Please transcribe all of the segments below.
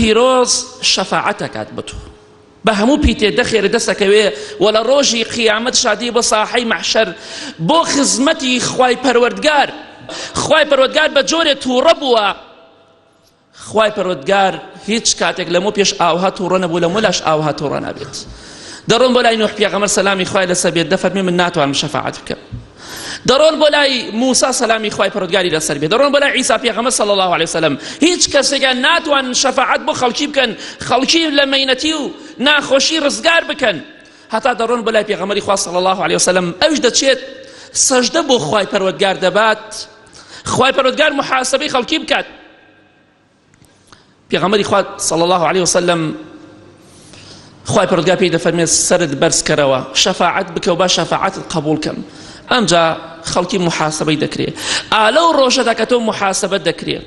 پیرۆز شەفاعەت ئەکات بۆ تۆ بە هەموو پیتێ دەخێرە دەسەکەوێ و لە ڕۆژی قیامەت شادی بۆ ساحەی مەحشەر بۆ خزمەتی خوای پەروەردگار خوای پەروەردگار بە جۆرێ تووڕە بووە خوای پەروەردگار هیچ کاتێک لەمە پێش ئاوها تووڕە نەبوو لەمە لاش ئاوها تووڕە نابێت دەڕۆن بۆ لای نوح پێغەمبەر سەلامی خوای لەسەر بێت دەفەرمێ من ناتوانم شەفاعەت بکەم دەڕۆن بۆ لای موسا سەلامی خوای پەروەردگاری لەسەر بێت دەڕۆن بۆ لای عیسا پێغەمبەر صلی الله علیه وسلم هیچ کەسێکیان ناتوانن شەفاعەت بۆ خەڵکی بکەن خەڵکی لە مەینەتی و ناخۆشی ڕزگار بکەن هەتا دەڕۆن بۆ لای پێغەمبەری خوا صلی الله علیه وسلم ئەوش دەچێت سەجدە بۆ خوای پەروەردگار دەبات خوای پەروەردگار محاسبەی خەڵکی بکات پێغەمبەری خوا صلی الله علیه وسلم خوای پەروەردگار پێی دەفەرمێت سەرت بەرز کەرەوە شەفاعەت بکە و با شەفاعەتت قبوڵ کەم ئەمجا خەڵکی محاسبەی دەکرێ ئا لەو ڕۆژەدا کە تۆ محاسبەت دەکرێ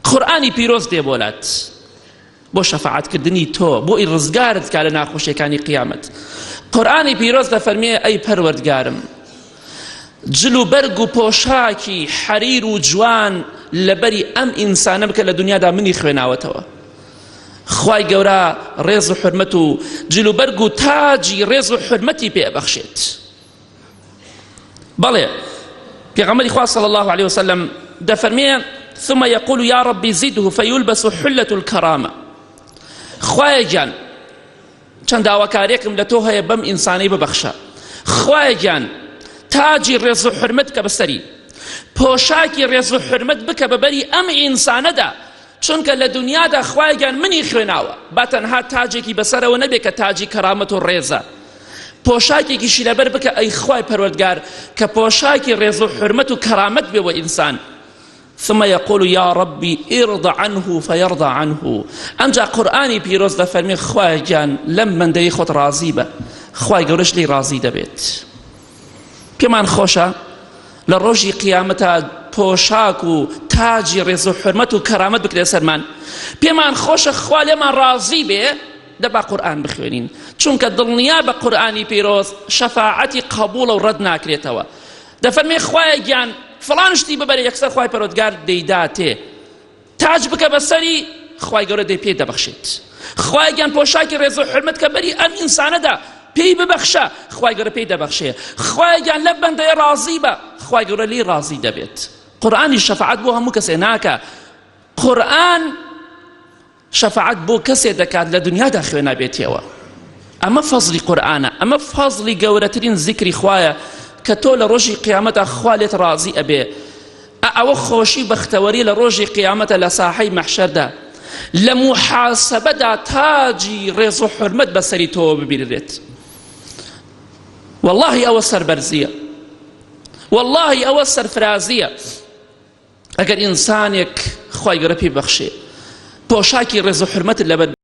قورئانی پیرۆز دێ بۆلات بۆ شەفاعەتکردنی تۆ بۆ ئی ڕزگارت کا لە ناخۆشیەکانی قیامەت قورئانی پیرۆز دەفەرمێ ئەی پەروەردگارم جل و بەرگ و پۆشاکی حەریر و جوان لەبەری ئەم ئینسانە بکە لە دنیادا منی خوێناوەتەوە خوای گەورە ڕێز و حرمەت و جل و بەرگ و تاجی ڕێز و حرمەتی پێ بەخشێت بەڵێ پێغەمبەری خوا صلی الله عليه وسلم دەفەرمێ ثم يقول يا ربي زده فيلبس حلة الكرامة خوایە گیان چەند داواکاریەکم لە تۆ هەیە بەم ئینسانەی ببەخشە خوایە گیان تاجی ڕێز و حرمەت کە بەسەری پۆشاکی ڕێز و حرمەت بکە بەبەری ئەم ئینسانەدا چونکە لە دنیادا خوایە گیان منی خوێناوە با تەنها تاجێکی بەسەرەوە نەبێ کە تاجی کەرامەت و ڕێزە پۆشاکێکیشی لەبەر بکە ئەی خوای پەروەردگار کە پۆشاکی ڕێز و حرمەت و کەرامەت بێ وە ئینسان ثم يقول يا ربي ارض عنه فيرضى عنه ئەمجا قورئانی پیرۆز دەفەرمێ خوایە گیان لەم بەندەی خۆت ڕازی بە خوای گەورەش لێی ڕازی دەبێت پێمان خۆشە لە ڕۆژی قیامەتا پۆشاک و تاجی ڕێز و حرمەت و کەرامەت بکرێ سەرمان پێمان خۆشە خوا لێمان ڕازی بێ دەبا قورئان بخوێنین چونکە دڵنیا بە قورئانی پیرۆز شەفاعەتی قەبوڵە و ڕەت ناکرێتەوە دەفەرمێ خوایە گیان فڵان شتی ببەرە یەکسەر خوای پەروەردگار دەیداتێ تاج بکە بەسەری خوای گەورە دەی پێ دەبەخشێت خوای گیان پۆشاکی ڕێز و حرمەت کە بەری ئەم ئینسانەدا پێی ببەخشە خوای گەورە پێی دەبەخشێ خوای گیان لە بەندەیە ڕازی بە خوای گەورە لێی ڕازی دەبێت قورئانی شەفاعەت بۆ هەموو کەسێ ناکە قورئان شەفاعەت بۆ کەسێ دەکات لە دنیادا خوێنابێتیەوە ئەمە فەزلی قورئانە ئەمە فەزلی گەورەترین زیکری خوایە کە تۆ لە ڕۆژی قیامەتا خوا لێت ڕازی ئەبێ ئەوە خۆشی بەختەوەری لە ڕۆژی قیامەتە لە ساحەی مەحشەردا لە محاسبەدا تاجی ڕێز و حرمەت بەسەری تۆوە ببینرێت واللهی ئەوە سەربەرزیە واللهی ئەوە سەرفرازیە ئەگەر ئینسانێک خوای گەورە پێی بەخشێ پۆشاکی ڕێز و حرمەتت لەبەر.